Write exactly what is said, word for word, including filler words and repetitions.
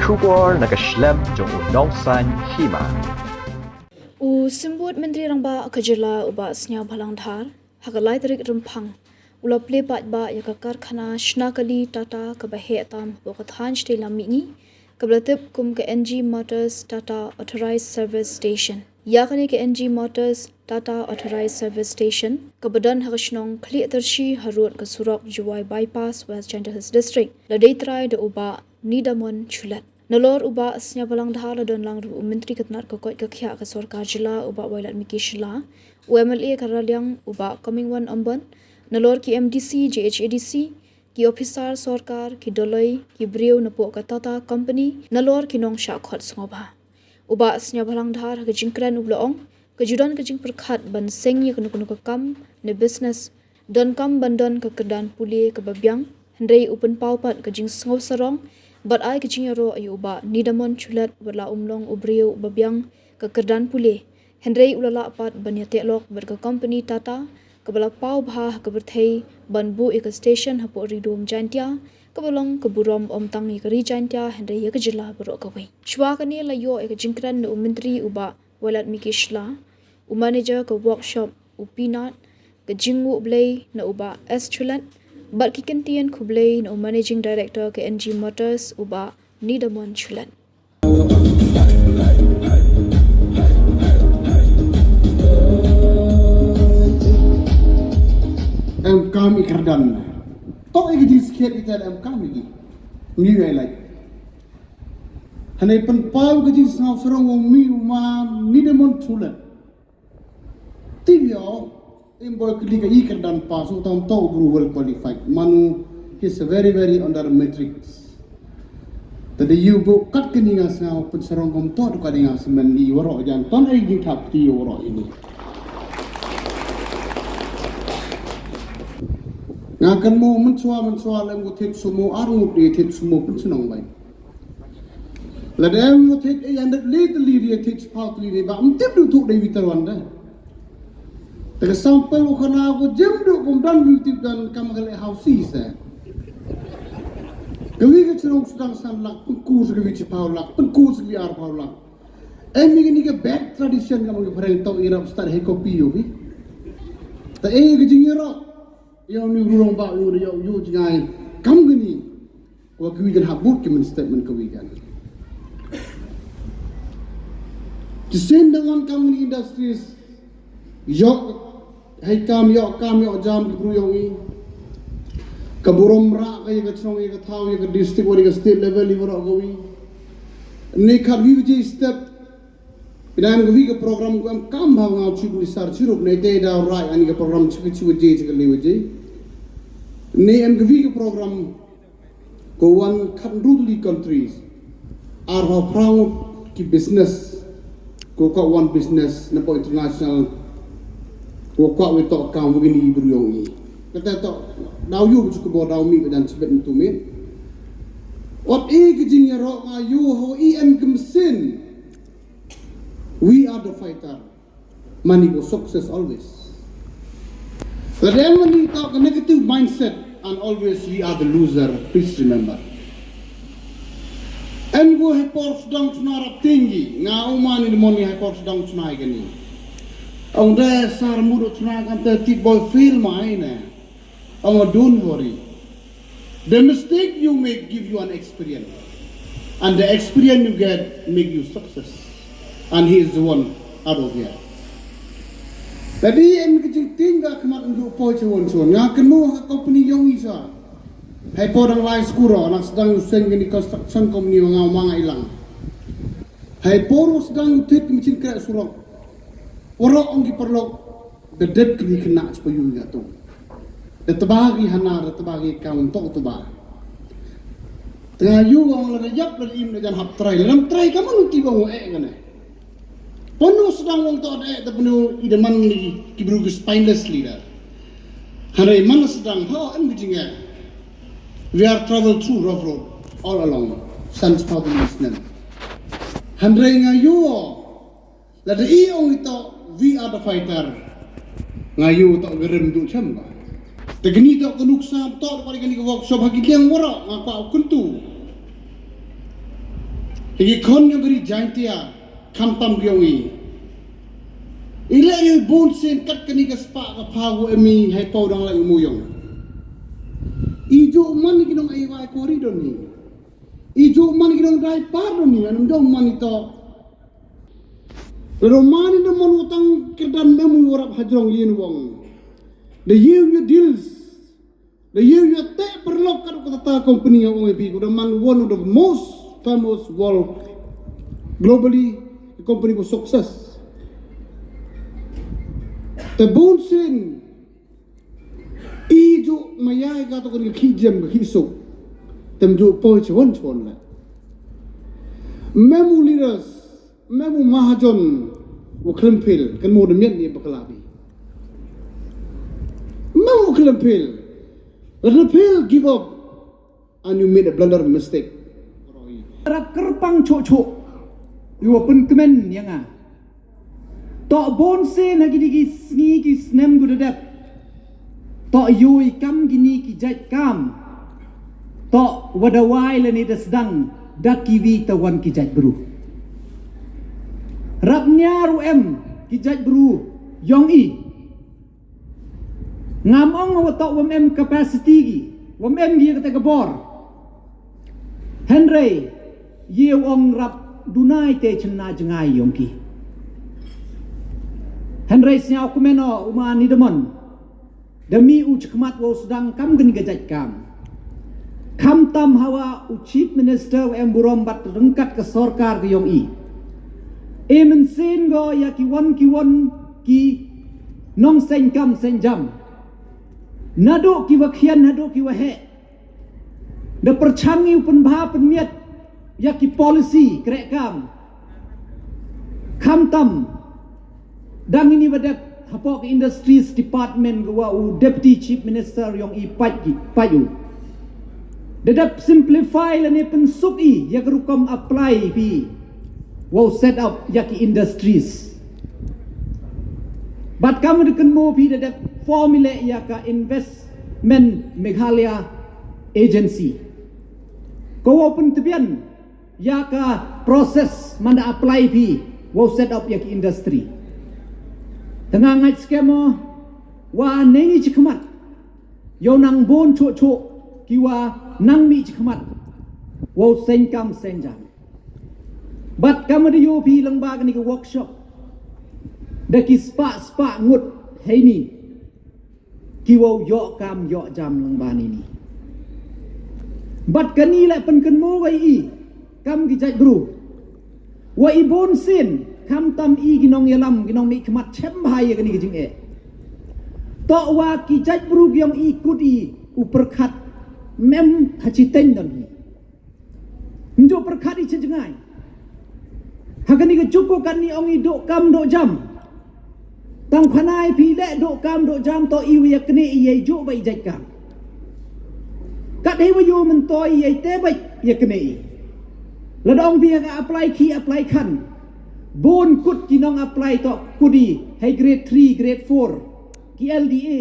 Khubor na ka shlem jong u Nongsaiñ Hima. U Symbud Myntri Rangbah ka jylla u Bah Sniawbhalang Dhar, ha ka lai tarik Rymphang, u la plie paidbah ïa ka karkhana shna kali Tata kaba heh tam hapoh ka thaiñ shatei lam mihngi, kaba la tip kum ka N G Motors Tata Authorized Service Station. Ïa kane ka N G Motors Tata Authorized Service Station, kaba don ha ka shnong Khliehtarshi harud ka surok Jowai Bypass, West Jaintia Hills District, la dei trai da u Bah Nidamon Shulet. Nalor u Bah Sniawbhalang Dhar la don lang ruh u Myntri ka tnad ka koit ka khiah ka sorkar jylla u Bah Wailadmiki Shylla, u M L A ka Raliang u Bah Comingone Ymbon, nalor ki M D C, J H A D C, ki ophisar sorkar, ki dolloi, ki briew napoh ka Tata Company, nalor ki nongshah khot sngewbha. U Bah Sniawbhalang Dhar ha ka jingkren u la ong, ka ju don ka jingpyrkhat ban seng ïa kano kano ka kam ne business, donkam ban don ka kyrdan pule kaba biang, hynrei u pynpaw pat ka jingsngewsarong bad ai ka jingïaroh ïa u Bah Nidamon Shulet, wat la um long u briew uba biang ka kyrdan pule, hynrei u la lah pat ban ïateh lok bad ka company Tata, kaba la paw bha ha ka pyrthei ban buh ïa ka station hapoh Ri Lum Jaintia, kaba long ka burom ym tang ïa ka Ri Jaintia hynrei ïa ka jylla baroh kawei. Shuwa kane la ïoh ïa ka jingkren na u Myntri u Bah Wailadmiki Shylla, u manager ka workshop u Pinat, ka jingnguh blei na u Bah S Shulet, bad ki kyntien khublei na u Managing Director ka N G Motors u Bah Nidamon Shulet. Em kam i kyrdan. Tok i ki jingsngewsih i tel em kam i ki. Ngi ngai lai. Hynrei pynpaw ka jingsngewsarong u mi u ma Nidamon Shulet. Tip ïa u, im boi kylli ka i kyrdan pass, u tam to u bru well qualified. Mano, he's a very, very under matric. Te da ïoh bok kat kani nga sngew pynsarong kumto, to ka dei nga smen i waroh jan ton ai jingthap ti waroh ini. Nga kynmaw mynshuwa mynshuwa lem u thied sumo ar ngut i thied sumo pynshnong bai. Lada em u thied eight hundred liter liter, thied spah liter ba ym tip du tu dei witer wanda. Te ka sample u khana ko jem du kum dan wi tip dan kam ka leh hausi se. Ka wi ka chnong sdang san lak, pynku sa ka wi chiphaw lak, pynku sa ka wi arphaw lak. Em, ni ka bad tradition ka mang ka phareng tau irap start he copy yo wi. Ta e ka jingïarap. Ïa u ni rurong ba u ri ïa u yu jngai kam kani. Wa kiwi jan hap bud ki min statement kiwi jan. Ki sien da wan kam kani industries. Ïoh hai kam ïoh kam ïoh jam ki bru ïoh ngi. Ka burom ra ka ïa ka chnong ïa ka thaw ïa ka district wa ïa ka state level i waroh kawi. Ni khat wi wi step. Pynam ka wi ka program ko em kam bha nga u chief minister chirup ne te da rai ani ka program chi ka chi waje chi ka le waje. Ne em ka wi ka program ko wan khatnru tylli countries. Arphaw phra ngut ki business ko ka wan business na po international ko ka wi to kam wi ni bru ïoh ngi. Kata to daw yu bu ko bo daw mi ka jan chibet ntu mi. Ot e ka jingïaroh nga yu ho e em ka machine. We are the fighter. Mani ko success always. Lada em mani tau ka negative mindset and always we are the loser. Please remember. Em ko hai por sdang chna rap tinggi. Nga u mani de moni hai por sdang chna kani. Ong de sar mudo chna kan te ti boy fail mai ne. Oh, don't worry. The mistake you make give you an experience. And the experience you get make you success. And he is the one out of here. Tadi em ka jingting ka khmat ndu poi chawon chawon. Nga kenu ha company yong isa. Hai por dang lai skuro, anak sedang seng ni construction company nga manga ilang. Hai por sedang tit machine kre surok. Warok ong ki perlok. Da dep kini kena chupa yu ïa tu. Da teba ki hana, da teba ki kam tok teba. Tengah yu ong la da yap la da im da jan hap trai. La dam trai ka manu ti bang eh kane. Panu sedang ong tok da eh da panu i da man ni ki bru ki spineless leader. Hana i man sedang ha em ki jingeh. We are travel through rough road all along. San chupa bu ni snen. Hana i nga yu ong. Lada i ong ito, we are the fighter. Nga yu to gerem du chem ba. Te kini to ka nuksa to pa kini ka workshop ha ki liang waro nga pa u kuntu. Ki khon yong ka ri Jaintia, khamtam ki yong i. I leh i bun sien kat kani ka spah ka pha wu em i hai pau dang la i mu yong. I ju man ki nong ai wai kori don ni. I ju man ki nong dai par don ni, anam dong man i to. Lero man i dong man utang kirdan mem u warap hajrong yin wong. The year you deals. The year you te perlok kat kata company yang ong i bi, kuda man one of the most famous world globally company with success. Te bun sien i ju mayai ka to kan ki jem ki su. Tem ju poi chwon chwon la. Mem u leaders, mem u mahajon u khlem phil, kan mo de miet ni bakla bi. Mem u khlem phil. Khlem phil, give up. And you made a blunder mistake. Rap kyrpang chok chok. Yu pun kmen yang a. To bun sien ha kini ki sngi ki snem gu da dep. To yu i kam kini ki jait kam. To wada wai lani da sdang da kiwi ta wan ki jait bru. Rap nyar u em ki jait bru yong i. Ngam ong wa to wam em capacity ki, wam em ki kata ka bor. Hynrei ye ong rap dunai te chynna jngai yong ki. Hynrei sñiaw kumeno uma ni demon. Da mi u chkhmat wa u sdang kam kani ka jait kam. Kham tam hawa u chief minister wa em burom bat rengkat ka sorkar ka yong i. E mynsien go ya ki wan ki wan ki nong seng kam seng jam. Nado ki wa khian nado ki wa he. Da perchang i u penbha penmiat ya ki policy krek kam. Kham tam dang ini wa dep hapoh ka industries department ka wa u deputy chief minister yong i pait ki pait u. Da dep simplify lane pensuk i ya ka rukom apply pi wa u set up ya ki industries. Bat kam da kan mo pi da dep formulate ya ka investment Meghalaya agency. Ko wa pun tebian ya ka process manda apply pi wa u set up ya ki industry. Tengah ngait skemo wa nengi chikmat. Yow nang bun chok chok ki wa nang mi chikmat. Wa u seng kam seng jam. Bat kam da yow pi lang ba kani ka workshop. Da ki spah spah ngut heini. Ki wow yoh kam yoh jam lang ba ni ni. Bat kani le pynken mo wei i kam ki jait bru. Wa i bun sin kam tam i ki nong yalam ki nong ni khmat chem bha ya kani ki jing e. Tok wa ki jait bru ki yong i kut i u perkhat mem ha chi teng dam i. Njo perkhat i chi jngai. Ha kani ka juk ko kani ong i dok kam dok jam. Tang phanai phi le dok kam dok jam to i wi ya kene i yei juk ba i jait kam. Kat hei wa yu men to i yei te ba ya kene i. La dong phi ka apply ki apply khan. Bun kut ki nong apply to kut i hei grade three, grade four. Ki L D A.